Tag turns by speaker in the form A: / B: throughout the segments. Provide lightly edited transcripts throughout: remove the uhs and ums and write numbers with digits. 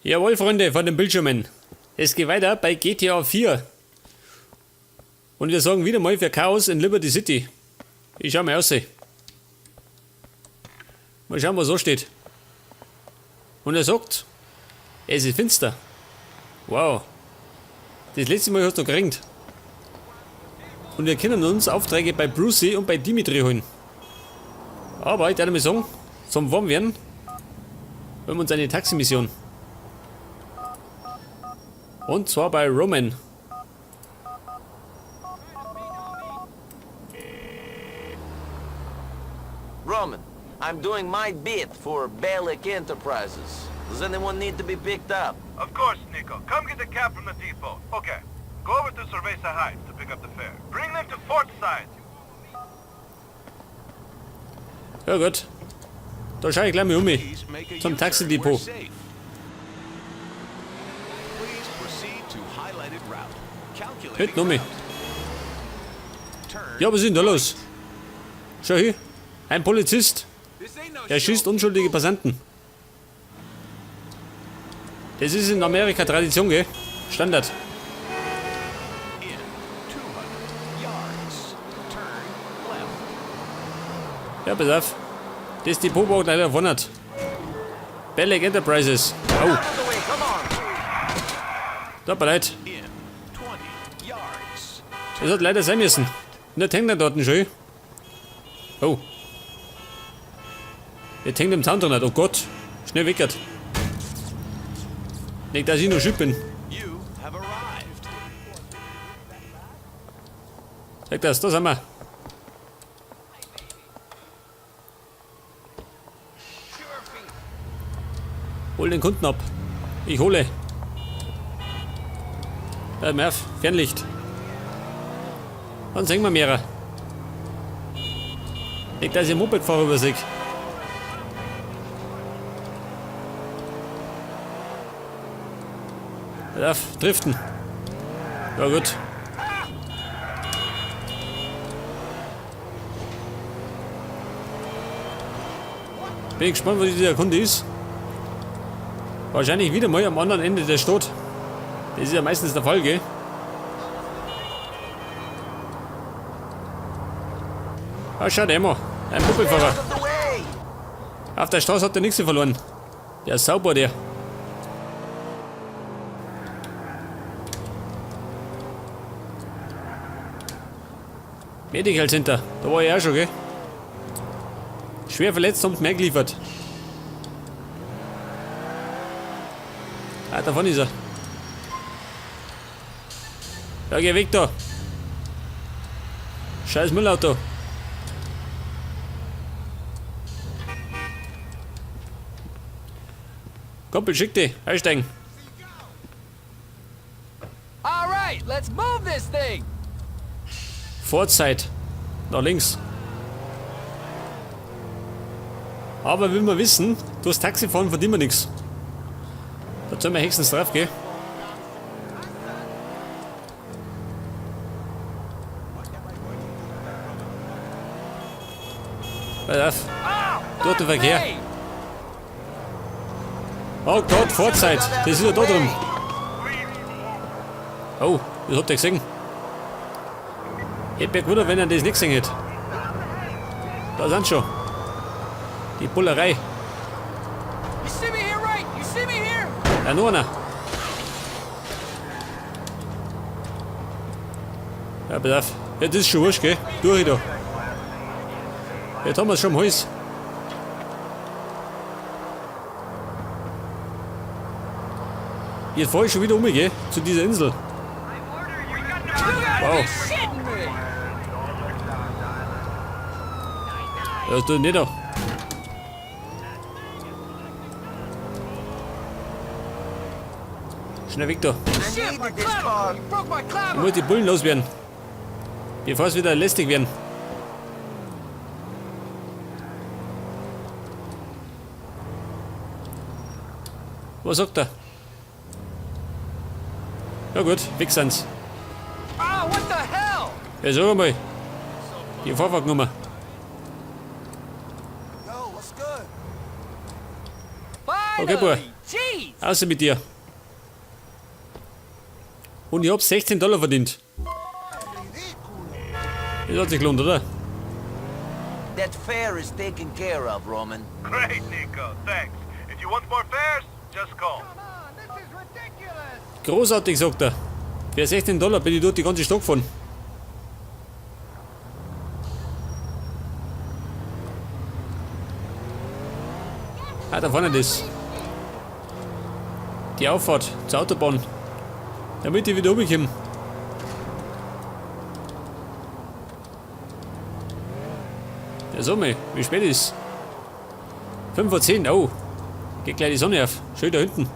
A: Jawohl, Freunde von den Bildschirmen. Es geht weiter bei GTA 4. Und wir sorgen wieder mal für Chaos in Liberty City. Ich schau mal aus. Mal schauen, was so steht. Und er sagt, es ist finster. Wow. Das letzte Mal hat es noch geregnet. Und wir können uns Aufträge bei Brucey und bei Dimitri holen. Aber ich werde mal sagen, zum Warmwerden holen wir uns eine Taximission. Und zwar bei Roman.
B: Roman, I'm doing my bit for Bellic Enterprises. Does anyone need to be picked up?
C: Of course, Nico. Come get the cab from the depot. Okay. Go over to Cerveza Heights to pick up the fare. Bring them to Fort Side.
A: Ja gut. Da schaue ich gleich mal um mich. Zum Taxidepot. Hinten um mich. Ja, was ist denn da los? Schau hier. Ein Polizist. Er schießt unschuldige Passanten. Das ist in Amerika Tradition, gell? Standard. Ja, pass auf. Das Depot war leider wundert. Bellic Enterprises. Oh. Tut mir leid. Das hat leider sein müssen. Und der hängt da dort schön. Oh. Der hängt im Zaun drin. Oh Gott. Schnell weg. Nicht, dass ich noch schuld bin. Sag das, da sind wir. Hol den Kunden ab. Ich hole. Hör mir auf. Fernlicht. Dann sehen wir mehrere. Nicht, dass ich einen Mopedfahrer übersehe. Hör auf, driften. Ja gut. Bin ich gespannt, wo dieser Kunde ist. Wahrscheinlich wieder mal am anderen Ende der Stadt. Das ist ja meistens der Fall, gell? Ah, schaut immer. Ein Mopedfahrer. Auf der Straße hat er nichts verloren. Der ist sauber, der. Medical Center. Da war ich auch schon, gell? Schwer verletzt und mehr geliefert. Ah, davon ist er. Ja, geh weg da. Scheiß Müllauto. Kumpel, schick dich. Einsteigen.
D: All right, let's move this thing.
A: Vorzeit. Nach links. Aber wie wir wissen, durchs Taxifahren verdienen wir nichts. Da zahlen wir höchstens drauf, gell? Pass auf. Durch den Verkehr. Oh Gott, Vorzeit. Das ist ja da drin. Oh, das habt ihr gesehen. Hätte mich gewundert, wenn er das nicht gesehen hätte. Da sind schon. Die Bullerei. Ja, nur einer. Ja, pass auf. Ja, das ist schon wurscht, gell? Durch da. Jetzt haben wir es schon am Hals. Jetzt fahr ich schon wieder um, gell? Zu dieser Insel. Wow. Das tut nicht da. Schnell weg da. Ich muss die Bullen loswerden. Bevor es wieder lästig werden. Was sagt er? Ja gut, weg sind's. Ja, sag mal. Die Vorfahrtnummer. Okay, Bub.
D: Jeez.
A: Außer mit dir. Und ich hab 16 Dollar verdient. Das hat sich gelohnt, oder?
B: That fare is taken care of, Roman.
C: Great, Nico. Thanks. If you want more fares, just call.
A: Großartig, sagt er. Für 16 Dollar bin ich durch die ganze Stadt gefahren. Ah, da vorne das. Die Auffahrt zur Autobahn. Damit ich wieder runterkomme. Ja, so mal, wie spät ist? 5:10 Uhr, oh. Geht gleich die Sonne auf. Schön da hinten.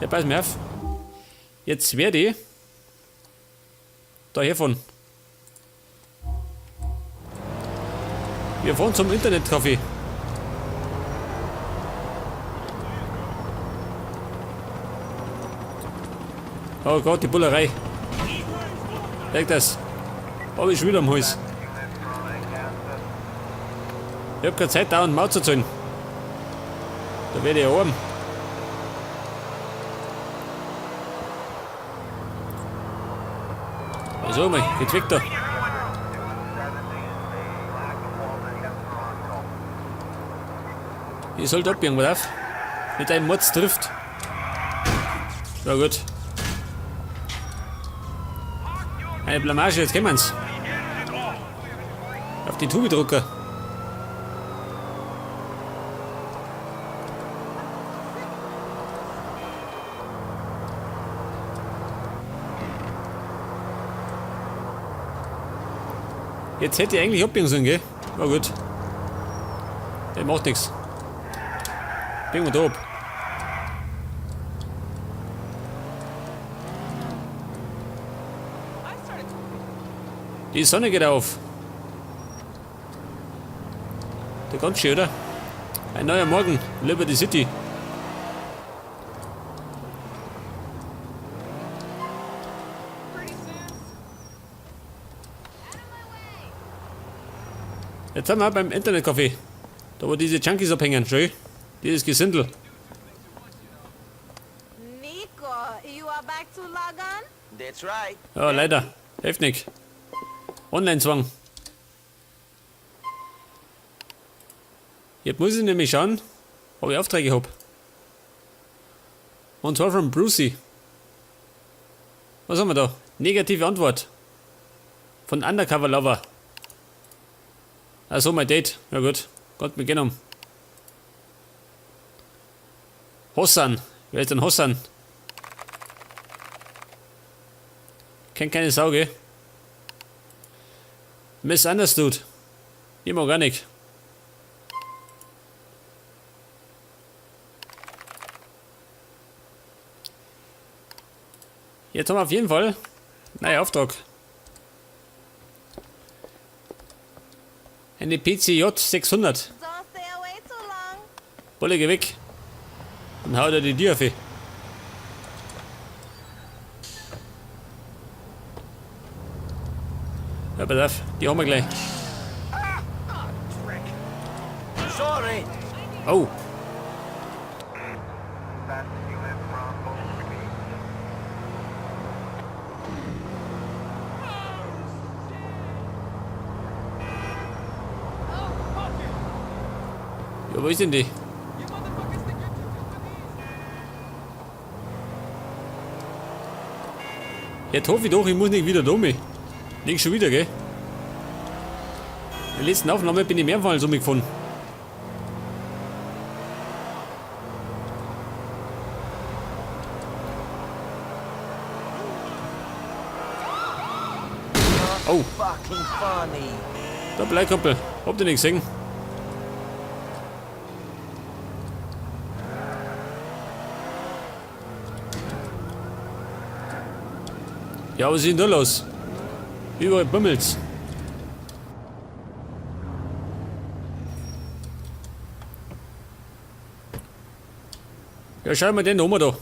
A: Ja, pass mir auf. Jetzt werde ich da herfahren. Wir fahren zum Internetcafé. Oh Gott, die Bullerei. Merkt das. Hab ich schon wieder am Hals. Ich hab keine Zeit, dauernd Maut zu zahlen. Da werde ich ja arm. So, mal, geht's weg da. Ich sollte abbiegen, pass auf. Mit einem Mords trifft. Na gut. Eine Blamage, jetzt kennen wir's. Auf die Tube drucken. Jetzt hätte ich eigentlich abbiegen sollen, gell? War gut. Der macht nix. Biegen wir da ab. Die Sonne geht auf. Der ganz schön, oder? Ein neuer Morgen, Liberty City. Jetzt sind wir beim Internetcafé. Da wo diese Junkies abhängen, schön. Dieses Gesindel.
E: Nico, you are back to log on?
B: That's right.
A: Ja, leider. Hilft nicht. Online-Zwang. Jetzt muss ich nämlich schauen, ob ich Aufträge hab. Und zwar von Brucey. Was haben wir da? Negative Antwort. Von Undercover Lover. Achso, mein Date. Ja gut. Gott, wir gehen um. Hossan. Wer ist denn Hossan? Kennt keine Sau, gell? Misunderstood. Ich mag gar nicht. Jetzt haben wir auf jeden Fall einen Auftrag. Eine PCJ 600.
E: Don't stay away too long.
A: Bolle, geh weg. Dann haut er die Tür auf. Ja, pass auf, die haben wir gleich.
B: Sorry.
A: Oh. Ja, wo ist denn die? Jetzt hoffe ich doch, ich muss nicht wieder da mit. Nicht schon wieder, gell? In der letzten Aufnahme bin ich mehrmals so mitgefahren. Oh.
B: Fucking funny.
A: Da bleib, Kumpel. Habt ihr nicht gesehen? Ja, was ist denn da los? Überall bimmelt's. Ja, schau mal den Oma da.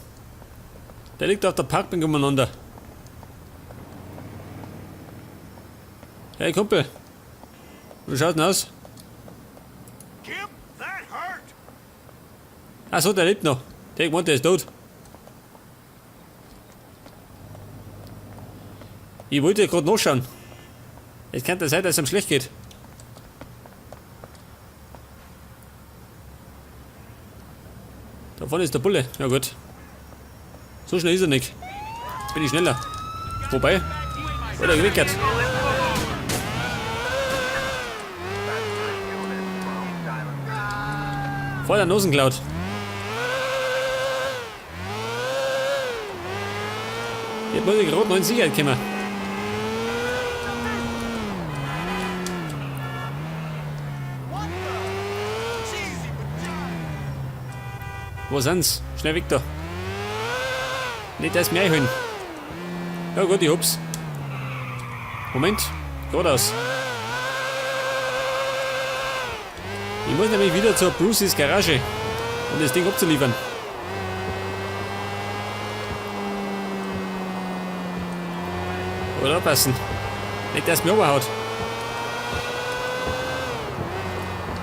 A: Der liegt auf der Parkbank umeinander. Hey Kumpel. Wie schaut denn aus?
C: Kim, that hurt!
A: Achso, der lebt noch. Der gemeint, der ist tot. Ich wollte gerade nachschauen. Es kann ja sein, dass es ihm schlecht geht. Da vorne ist der Bulle. Ja gut. So schnell ist er nicht. Bin ich schneller. Wobei. Oder gewickert. Vor der Nosen klaut. Jetzt muss ich gerade noch in Sicherheit kommen. Wo sind's? Schnell weg da. Nicht, dass wir einholen. Ja gut, ich hab's. Moment, geradeaus. Ich muss nämlich wieder zur Brucys Garage, um das Ding abzuliefern. Oder aufpassen. Nicht, dass mir oberhaut.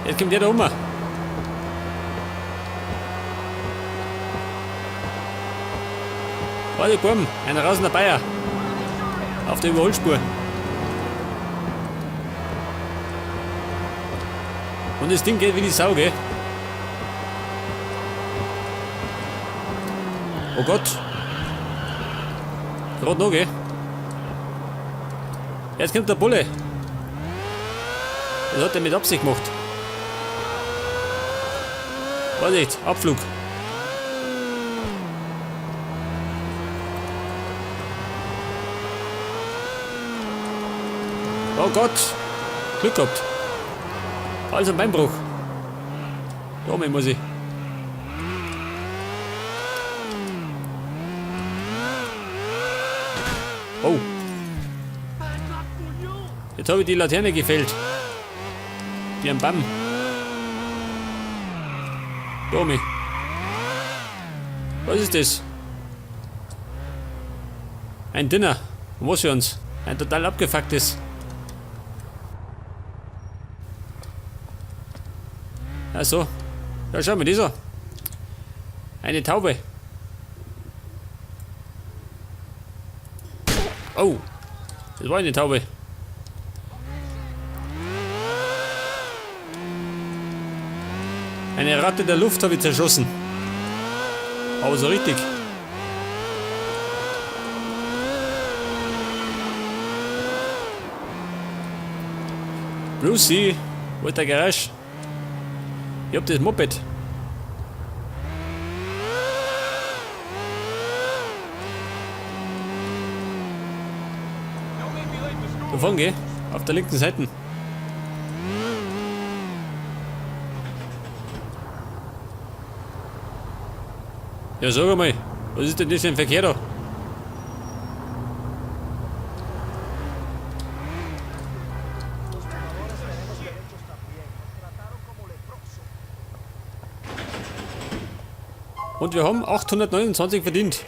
A: Jetzt kommt der da um. Warte, Buben, einer raus in der Bayer. Auf der Überholspur. Und das Ding geht wie die Sau, gell? Oh Gott. Gerade noch, gell? Jetzt kommt der Bulle. Das hat er mit Absicht gemacht. Vorsicht, Abflug. Oh Gott. Glück gehabt. Also Beinbruch. Da muss ich. Oh. Jetzt habe ich die Laterne gefällt. Die am Bamm. Domi. Was ist das? Ein Dinner. Und was für uns? Ein total abgefucktes. Ach so. Ja, schau mal, dieser. Eine Taube. Oh. Das war eine Taube. Eine Ratte der Luft habe ich zerschossen. Aber so richtig. Brucey, wo ist der Garage? Ich hab das Moped. Davon geh, auf der linken Seite. Ja, sag einmal, was ist denn das für ein Verkehr da? Und wir haben 829 verdient.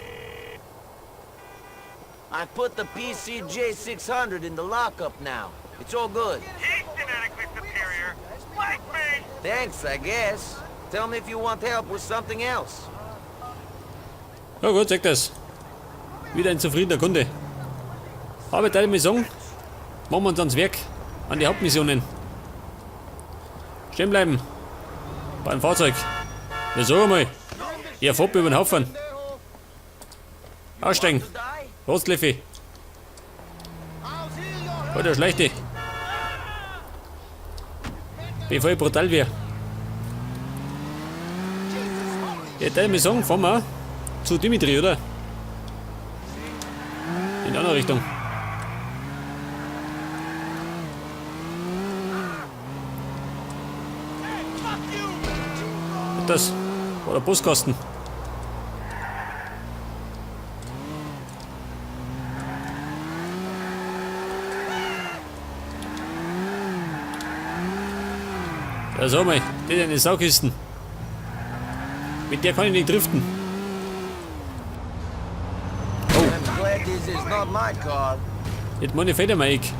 B: I put the PCJ 600 in the lockup now. It's all good.
C: He's genetically superior, like me!
B: Thanks, I guess. Tell me if you want help with something else.
A: Ja gut, sag das. Wieder ein zufriedener Kunde. Aber da ich sagen, machen wir uns ans Werk, an die Hauptmissionen. Stehen bleiben. Beim Fahrzeug. Ja, sag einmal. Ihr fahrt mir über den Haufen. Aussteigen. Los, Leffi. Alter, schlechte. Bevor ich brutal wär. Ja, da ich sagen, fahren wir zu Dimitri, oder? In die andere Richtung. Das war der Postkasten. Ja, sag mal, das ist eine Saukisten. Mit der kann ich nicht driften. Oh.
B: I'm glad this is not my car.
A: Jetzt meine Feder mal ich.